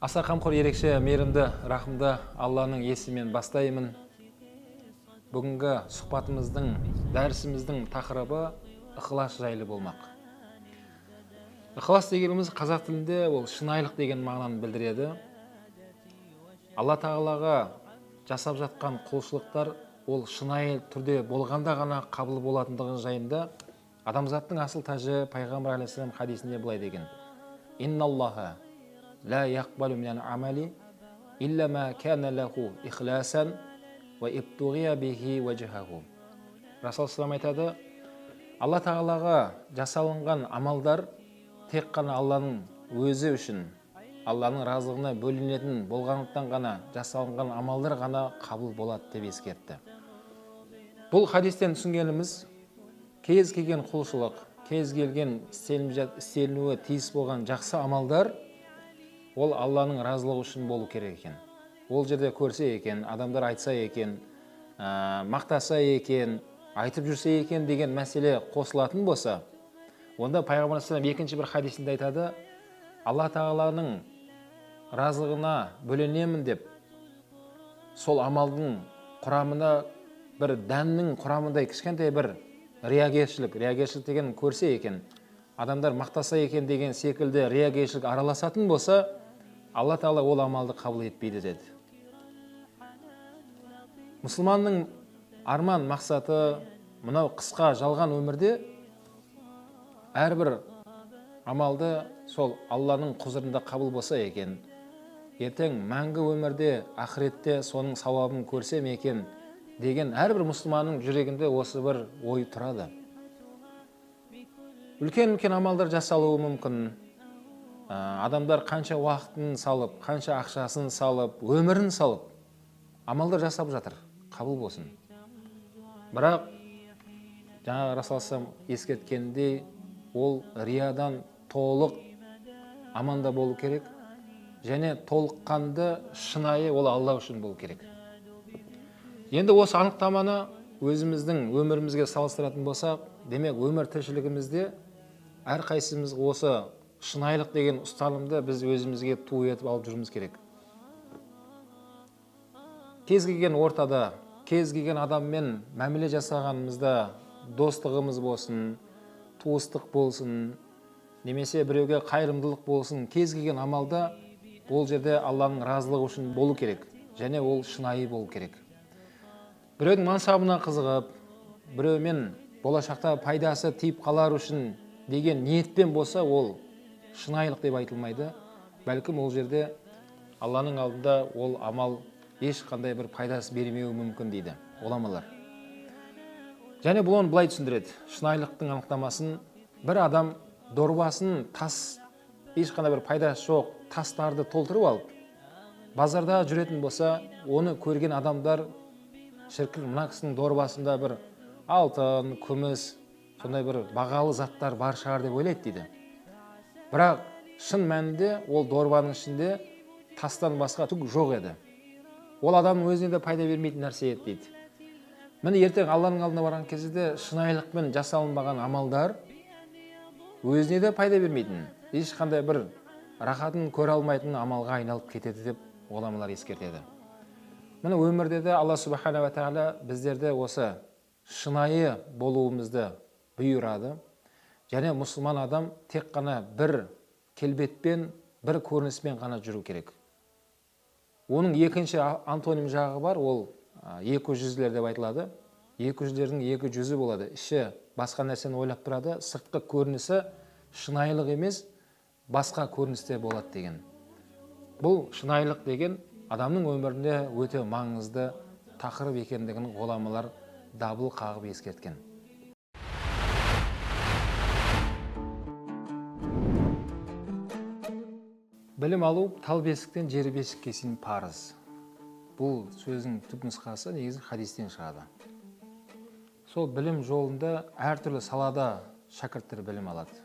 Аса қамқор, ерекше мейірімді, рахымды Алланың есімімен бастаймын. Бүгінгі сұхбатымыздың, дәрісіміздің тақырыбы ықылас жайлы болмақ. Ықылас дегеніміз қазақ тілінде ол шынайылық деген мағынаны білдіреді. Алла тағалаға жасап жатқан құлшылықтар ол шынайы түрде болғанда ғана қабыл болатындығы жайында адамзаттың асыл тәжі пайғамбар алейхиссалам хадисінде былай деген: «Инналлаха ла яқбалу минал амали илля ма кана лаху ихласан ва ибтуғия бихи ваджхаху». Расул салам айтады, Алла тағалаға жасалынған амалдар тек қана Алланың өзі үшін, Алланың разылығына бөлінетін болғандықтан ғана жасалынған амалдар ғана қабыл болады деп ескертті. Бұл хадистен түсінгеніміз, кез келген құлшылық, кез келген істелінуі тиіс болған жақсы амалдар ол Алланың разылығы үшін болу керек екен. Ол жерде көрсе екен, адамдар айтса екен, мақтаса екен, айтып жүрсе екен деген мәселе қосылатын болса, онда пайғамбар алейхиссалам екінші бір хадисінде айтады, Алла тағаланың разылығына бөленемін деп сол амалдың құрамына бір дәннің құрамындай кішкентай бір риягершілік, риягершілік деген көрсе екен, адамдар мақтаса екен деген секілді риягершілік араласатын болса, Алла тағала ол амалды қабыл етпейді деді. Мұсылманның арман мақсаты мынау қысқа жалған өмірде әрбір амалды сол Алланың құзырында қабыл болса екен, ертең мәңгі өмірде, ақыретте соның сауабын көрсем екен деген әрбір мұсылманның жүрегінде осы бір ой тұрады. Үлкен-үлкен амалдар жасалуы мүмкін. Адамдар қанша уақытын салып, қанша ақшасын салып, өмірін салып амалдар жасап жатыр, қабыл болсын. Бірақ жаңағы Расул алейхиссалам ескерткендей, ол риядан толық аманда болу керек және толыққанды шынайы ол Алла үшін болу керек. Енді осы анықтаманы өзіміздің өмірімізге салыстыратын болсақ, демек өмір тіршілігімізде әрқайсымыз осы шынайылық деген ұстанымды біз өзімізге ту етіп алып жүруіміз керек. Кез келген ортада, кез келген адаммен мәміле жасағанымызда, достығымыз болсын, туыстық болсын, немесе біреуге қайырымдылық болсын, кез келген амалда ол жерде Алланың разылығы үшін болу керек және ол шынайы болу керек. Біреудің мансабына қызығып, біреумен болашақта пайдасы тиіп қалар үшін деген ниетпен болса, ол шынайылық деп айтылмайды. Бәлкім ол жерде Алланың алдында ол амал ешқандай бір пайдасы бермеуі мүмкін дейді ғұламалар. Және бұл оны былай түсіндіреді. Шынайылықтың анықтамасын: бір адам дорбасын тас, ешқандай бір пайдасы жоқ тастарды толтырып алып базарда жүретін болса, оны көрген адамдар шіркін, мына кісінің дорбасында бір алтын, күміс, сондай бір бағалы заттар бар шығар деп ойлайды дейді. Бірақ шын мәнінде ол дорбаның ішінде тастан басқа түк жоқ еді. Ол адамның өзіне де пайда бермейтін нәрсе еді дейді. Міне, ертең Алланың алдына барған кезде де шынайылықпен жасалынбаған амалдар өзіне де пайда бермейтін, ешқандай бір рахатын көре алмайтын амалға айналып кетеді деп ғұламалар ескертеді. Міне, өмірде де Алла субханала тағала біздерді осы шынайы болуымызды бұйырады. Және мұсылман адам тек қана бір келбетпен, бір көрініспен ғана жүру керек. Оның екінші антоним жағы бар, ол екі жүзділер деп айтылады. Екі жүзділердің екі жүзі болады. Іші басқа нәрсені ойлап тұрады, сыртқы көрінісі шынайылық емес, басқа көріністе болады деген. Бұл шынайылық деген адамның өмірінде өте маңызды тақырып екендігін ғұламалар дабыл қағып ескерткен. Білім алу тал бесіктен жер бесікке шейін парыз. Бұл сөздің түп нұсқасы негізі хадистен шығады. Сол білім жолында әртүрлі салада шәкірттер білім алады.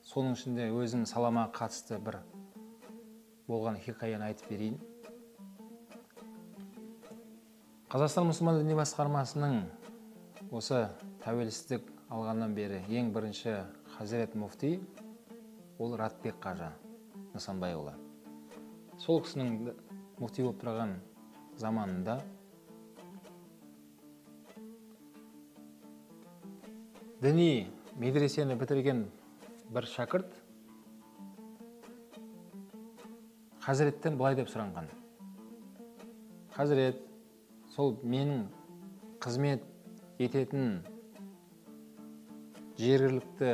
Соның ішінде өзімнің салама қатысты бір болған хикаяны айтып берейін. Қазақстан мұсылман діни басқармасының осы тәуелсіздік алғаннан бері ең бірінші хазірет муфти ол Ратбек қажы Нысанбайұлы. Сол кісінің муфти болып тұрған заманында діни медресені бітірген бір шәкірт хазіреттен былай деп сұранған: хазірет, сол менің қызмет ететін жергілікті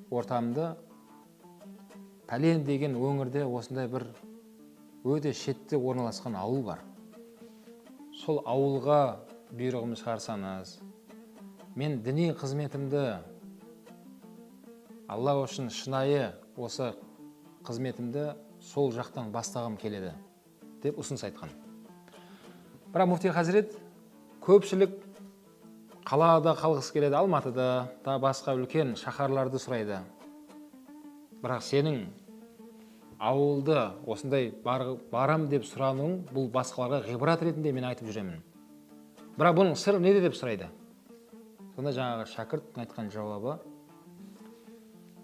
ортамды пәлен деген өңірде осындай бір өте шетте орналасқан ауыл бар. Сол ауылға бұйрығымды шығарсаңыз, мен діни қызметімді Алла үшін шынайы осы қызметімді сол жақтан бастағым келеді деп ұсыныс айтқан. Бірақ муфти хазірет көпшілік қалада қалғысы келеді, Алматыда, та басқа үлкен шаһарларды сұрайды. Бірақ сенің ауылды осындай барам деп сұрануың бұл басқаларға ғибрат ретінде мен айтып жүремін. Бірақ бұның сыры неде деп сұрайды. Сонда жаңағы шәкірттің айтқан жауабы: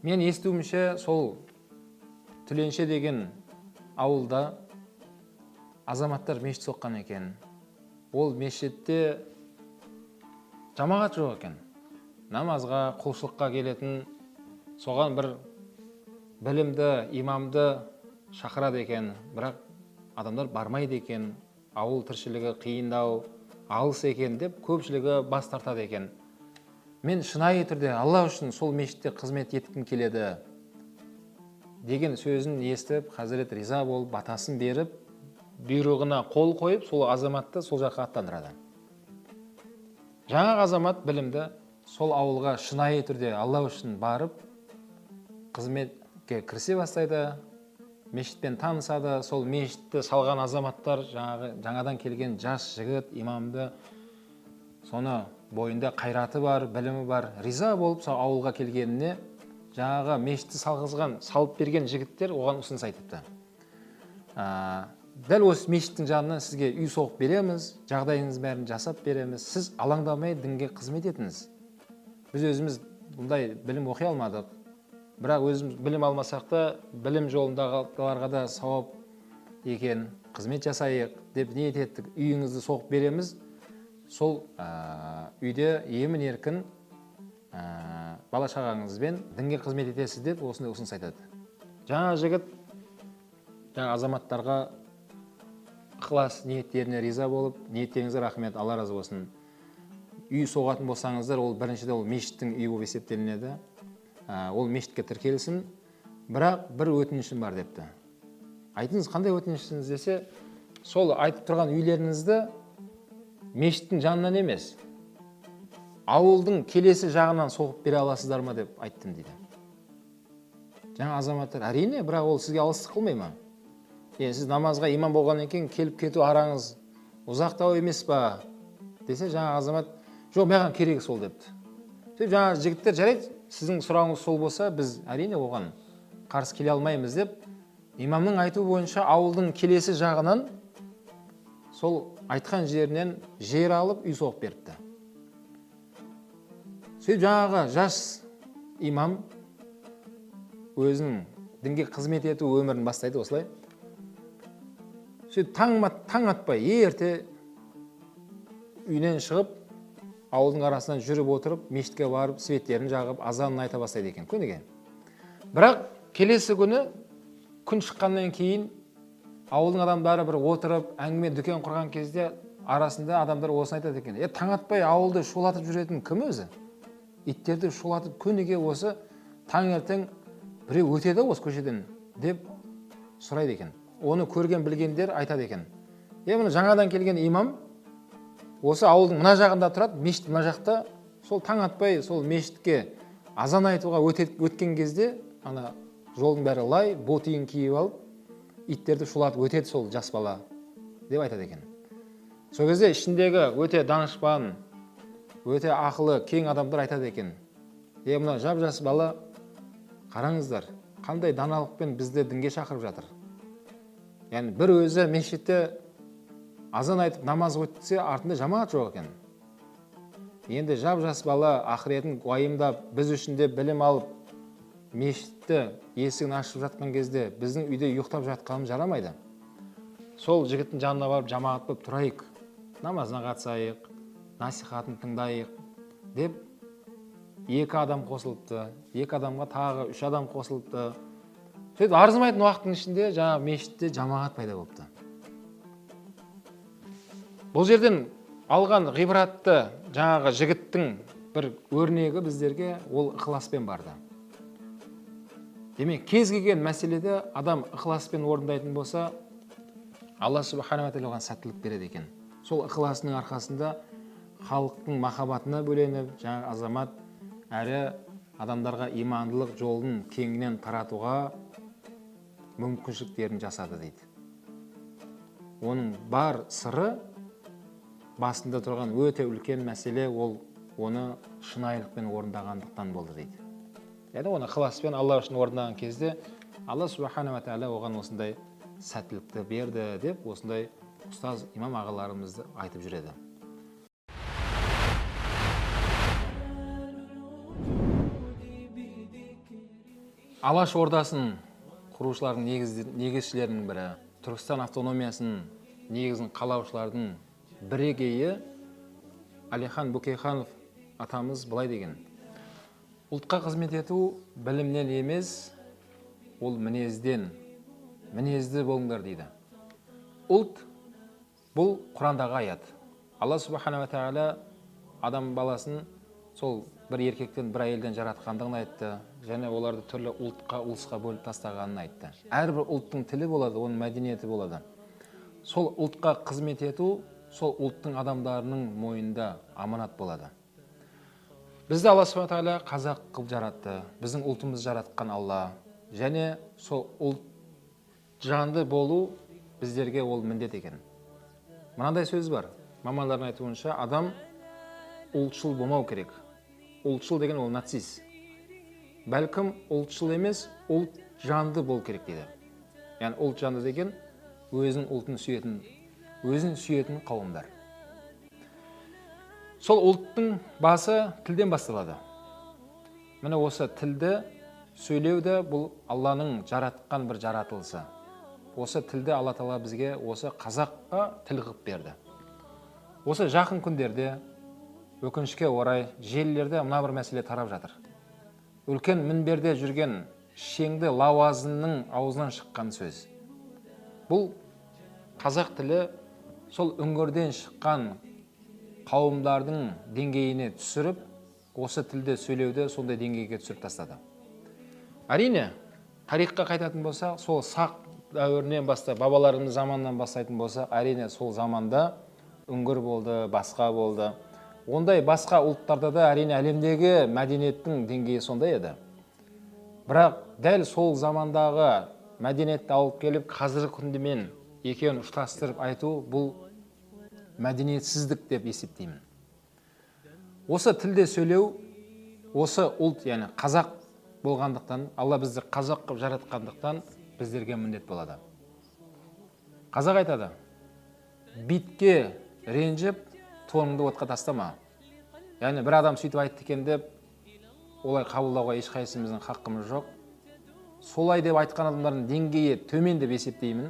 мен естуімше, сол Түленше деген ауылда азаматтар мешіт соққан екен. Ол мешітте жамағат жоқ екен. Намазға, құлшылыққа келетін соған бір білімді имамды шақырады екен, бірақ адамдар бармайды екен. Ауыл тіршілігі қиындау, алыс екен деп көпшілігі бас тартады екен. Мен шынайы түрде Алла үшін сол мешітте қызмет еткім келеді деген сөзін естіп, хазірет риза болып, батасын беріп, бұйрығына қол қойып, сол азаматты сол жаққа аттандырады. Жаңағы азамат білімді сол ауылға шынайы түрде Алла үшін барып, қызметке кірісе бастайды, мешітпен танысады. Сол мешітті салған азаматтар жаңағы жаңадан келген жас жігіт имамды, соны бойында қайраты бар, білімі бар, риза болып сол ауылға келгеніне жаңағы мешітті салғызған, салып берген жігіттер оған ұсыныс айтыпты. Дәл осы мешіттің жанынан сізге үй соғып береміз, жағдайыңыз бәрін жасап береміз, сіз алаңдамай дінге қызмет етіңіз. Біз өзіміз бұндай білім оқи алмадық, бірақ өзіміз білім алмасақ та білім жолындағыларға да сауап екен, қызмет жасайық деп ниет еттік. Үйіңізді соғып береміз, сол үйде емін еркін бала шағаңызбен дінге қызмет етесіз деп осындай ұсыныс айтады. Жаңа жігіт жаңа азаматтарға ықылас ниеттеріне риза болып, ниеттеріңізге рахмет, Алла разы болсын. Үй соғатын болсаңыздар, ол біріншіден ол мешіттің үйі болып есептелінеді. Ол мешітке тіркелсін, бірақ бір өтінішім бар депті. Айтыңыз, қандай өтінішіңіз десе, сол айтып тұрған үйлеріңізді мешіттің жанынан емес, ауылдың келесі жағынан соғып бере аласыздар ма деп айттым дейді. Жаңа азаматтар: әрине, бірақ ол сізге алыстық қылмай ма? Енді сіз намазға имам болғаннан кейін келіп кету араңыз ұзақтау емес па десе, жаңа азамат: жоқ, маған керегі сол депті. Сөйтіп жаңа жігіттер: жарайды, сіздің сұрауыңыз сол болса, біз әрине оған қарсы келе алмаймыз деп, имамның айтуы бойынша ауылдың келесі жағынан сол айтқан жерінен жер алып үй соғып беріпті. Сөйтіп жаңағы жас имам өзінің дінге қызмет ету өмірін бастайды осылай. Сөйтіп таң атпай ерте үйінен шығып, ауылдың арасынан жүріп отырып, мешітке барып, светтерін жағып, азанын айта бастайды екен күніге. Бірақ келесі күні күн шыққаннан кейін ауылдың адамдары бір отырып әңгіме дүкен құрған кезде арасында адамдар осыны айтады екен: таң атпай ауылды шулатып жүретін кім өзі? Иттерді шулатып күніге осы таңертең біреу өтеді осы көшеден деп сұрайды екен. Оны көрген білгендер айтады екен: мына жаңадан келген имам осы ауылдың мына жағында тұрады, мешіт мына жақта, сол таң атпай сол мешітке азан айтуға өткен кезде ана жолдың бәрі лай, ботиын киіп алып, иттерді шулатып өтеді сол жас бала деп айтады екен. Сол кезде ішіндегі өте данышпан, өте ақылы кең адамдар айтады екен: мына жап жас бала, қараңыздар, қандай даналықпен бізді дінге шақырып жатыр. Яғни бір өзі мешітте азан айтып намаз өтсе, артында жамағат жоқ екен. Енді жап жас бала ақыретін уайымдап, біз үшін де білім алып, мешітті есігін ашып жатқан кезде біздің үйде ұйықтап жатқанымыз жарамайды. Сол жігіттің жанына барып жамағат болып тұрайық, намазына қатысайық, насихатын тыңдайық деп 2 адам қосылыпты. 2 адамға тағы 3 адам қосылыпты. Сөйтіп арзымайтын уақыттың ішінде жаңа мешітте жамағат пайда болыпты. Бұл жерден алған ғибратты жаңағы жігіттің бір өрнегі біздерге ол ықыласпен барды. Демек, кез келген мәселеде адам ықыласпен орындайтын болса, Алла субханала тағала оған сәттілік береді екен. Сол ықыласының арқасында халықтың махаббатына бөленіп, жаңағы азамат әрі адамдарға имандылық жолын кеңінен таратуға мүмкіншіліктерін жасады дейді. Оның бар сыры басында тұрған өте үлкен мәселе, ол оны шынайылықпен орындағандықтан болды дейді. Яғни оны ықыласпен Алла үшін орындаған кезде Алла субханала тағала оған осындай сәттілікті берді деп осындай ұстаз имам ағаларымызды айтып жүреді. Алаш ордасын құрушылардың негізшілерінің бірі, Түркістан автономиясының негізін қалаушылардың бірегейі Әлихан Бөкейханов атамыз былай деген: ұлтқа қызмет ету білімнен емес, ол мінезден, мінезді болыңдар дейді. Ұлт бұл Құрандағы аят. Алла субханала тағала адам баласын сол бір еркектен бір әйелден жаратқандығын айтты және оларды түрлі ұлтқа, ұлысқа бөліп тастағанын айтты. Әрбір ұлттың тілі болады, оның мәдениеті болады. Сол ұлтқа қызмет ету сол ұлттың адамдарының мойнында аманат болады. Бізді Алла субхана тағала қазақ қылып жаратты, біздің ұлтымызды жаратқан Алла, және сол ұлт жанды болу біздерге ол міндет екен. Мынандай сөз бар, мамандардың айтуынша, адам ұлтшыл болмау керек. Ұлтшыл деген ол нацист. Бәлкім ұлтшыл емес, ұлт жанды болу керек дейді. Яғни ұлт жанды деген өзінің ұлтын сүйетін, өзін сүйетін қауымдар. Сол ұлттың басы тілден басталады. Міне осы тілді сөйлеу де бұл Алланың жаратқан бір жаратылысы. Осы тілді Алла тағала бізге осы қазаққа тіл қылып берді. Осы жақын күндерде өкінішке орай желілерде мына бір мәселе тарап жатыр. Үлкен мінберде жүрген шеңді лауазымның аузынан шыққан сөз. Бұл қазақ тілі сол үңгірден шыққан қауымдардың деңгейіне түсіріп, осы тілде сөйлеуді сондай деңгейге түсіріп тастады. Әрине, тарихқа қайтатын болсақ, сол сақ дәуірінен бастап, бабаларымыз заманынан бастайтын болсақ, әрине сол заманда үңгір болды, басқа болды. Ондай басқа ұлттарда да әрине әлемдегі мәдениеттің деңгейі сондай еді. Бірақ дәл сол замандағы мәдениетті алып келіп, қазіргі күндемен екеуін ұштастырып айту бұл мәдениетсіздік деп есептеймін. Осы тілде сөйлеу, осы ұлт, яғни қазақ болғандықтан, Алла бізді қазақ қылып жаратқандықтан біздерге міндет болады. Қазақ айтады, битке ренжіп, тоныңды отқа тастама. Яғни бір адам сөйтіп айтты екен деп олай қабылдауға ешқайсымыздың хақымыз жоқ. Солай деп айтқан адамдардың деңгейі төмен деп есептеймін.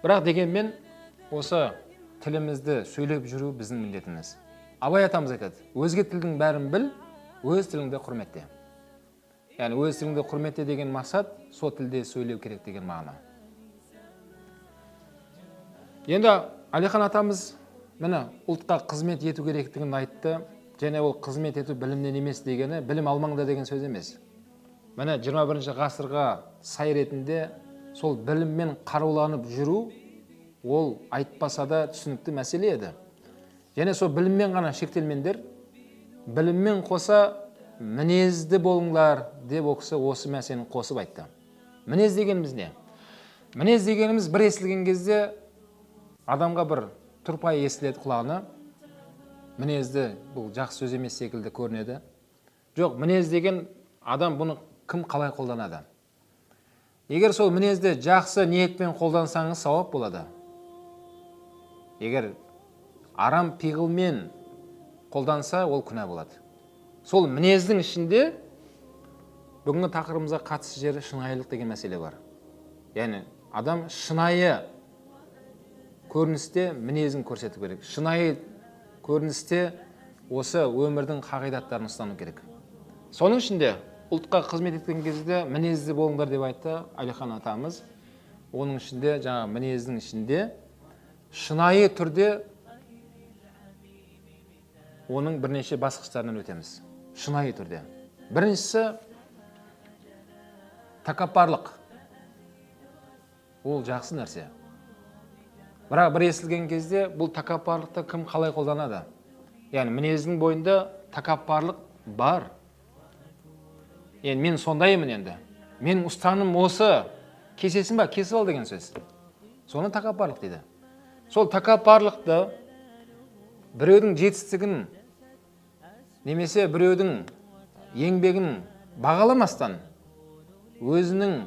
Бірақ дегенмен осы тілімізді сөйлеп жүру біздің міндетіміз. Абай атамыз айтады, өзге тілдің бәрін біл, өз тіліңді құрметте. Яғни өз тіліңді құрметте деген мақсат сол тілде сөйлеу керек деген мағына. Енді Әлихан атамыз міне ұлтқа қызмет ету керектігін айтты, және ол қызмет ету білімнен емес дегені білім алмаңдар деген сөз емес. Міне 21 ғасырға сай ретінде сол біліммен қаруланып жүру ол айтпаса да түсінікті мәселе еді. Және сол біліммен ғана шектелмеңдер, біліммен қоса мінезді болыңдар деп ол кісі осы мәселені қосып айтты. Мінез дегеніміз не? Мінез дегеніміз бір естілген кезде адамға бір тұрпайы естіледі құлағына. Мінезді бұл жақсы сөз емес секілді көрінеді. Жоқ, мінез деген адам бұны кім қалай қолданады? Егер сол мінезді жақсы ниетпен қолдансаңыз сауап болады. Егер арам пиғылмен қолданса, ол күнә болады. Сол мінездің ішінде бүгінгі тақырыбымызға қатысты жері шынайылық деген мәселе бар. Яғни адам шынайы көріністе мінезін көрсету керек. Шынайы көріністе осы өмірдің қағидаттарын ұстану керек. Соның ішінде ұлтқа қызмет еткен кезде мінезді болыңдар деп айтты Әлихан атамыз. Оның ішінде жаңа мінездің ішінде шынайы түрде оның бірнеше басқыштарынан өтеміз. Шынайы түрде. Біріншісі тәкаппарлық. Ол жақсы нәрсе. Бірақ бір естілген кезде бұл тәкаппарлықты кім қалай қолданады? Яғни мінездің бойында тәкаппарлық бар. Енді мен сондаймын енді. Менің ұстаным осы. Кесесің ба, кесіп ал деген сөз. Соны тәкаппарлық дейді. Сол тәкаппарлықты біреудің жетістігін немесе біреудің еңбегін бағаламастан өзінің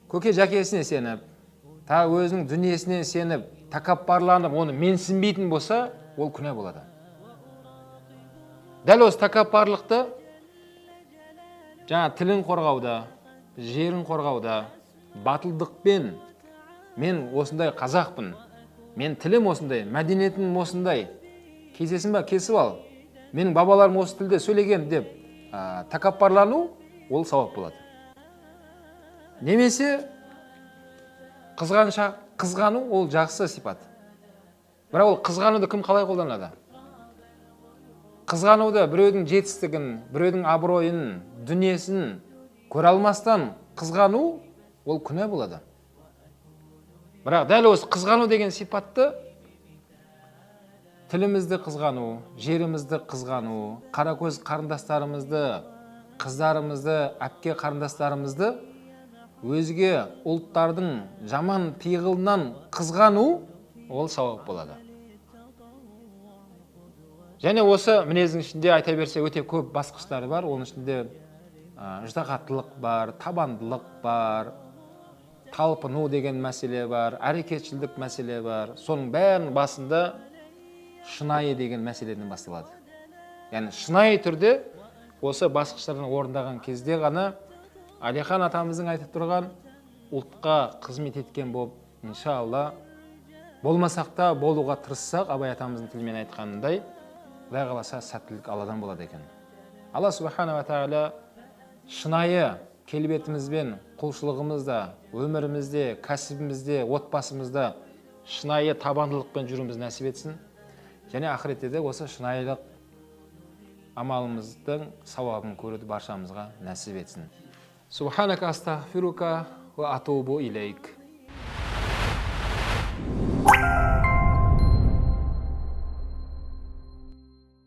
көке жәкесіне сеніп, тағы өзінің дүниесіне сеніп, тәкаппарланып, оны менсінбейтін болса, ол күнә болады. Дәл осы тәкаппарлықты жаңа тілін қорғауда, жерін қорғауда, батылдықпен мен осындай қазақпын, мен тілім осындай, мәдениетім осындай, кесесің ба, кесіп ал, менің бабаларым осы тілде сөйлеген деп тәкаппарлану, ол сауап болады. Немесе қызғану ол жақсы сипат. Бірақ ол қызғануды кім қалай қолданады? Қызғануды біреудің жетістігін, біреудің абыройын, дүниесін көре алмастан қызғану ол күнә болады. Бірақ дәл осы қызғану деген сипатты тілімізді қызғану, жерімізді қызғану, қаракөз қарындастарымызды, қыздарымызды, әпке қарындастарымызды өзге ұлттардың жаман пиғылынан қызғану ол сауап болады. Және осы мінездің ішінде айта берсе өте көп басқыштары бар. Оның ішінде ыждағаттылық бар, табандылық бар, талпыну деген мәселе бар, әрекетшілдік мәселе бар. Соның бәрінің басында шынайы деген мәселеден басталады. Яғни шынайы түрде осы басқыштардан орындаған кезде ғана Әлихан атамыздың айтып тұрған ұлтқа қызмет еткен болып, иншалла, болмасақ та болуға тырыссақ, Абай атамыздың тілімен айтқанындай, Құдай қаласа сәттілік Алладан болады екен. Алла субханала тағала шынайы келбетімізбен құлшылығымызда, өмірімізде, кәсібімізде, отбасымызда шынайы табандылықпен жүруімізді нәсіп етсін. Және ақыретте де осы шынайылық амалымыздың сауабын көруді баршамызға нәсіп етсін. Субханака астағфирука ва атубу илейк.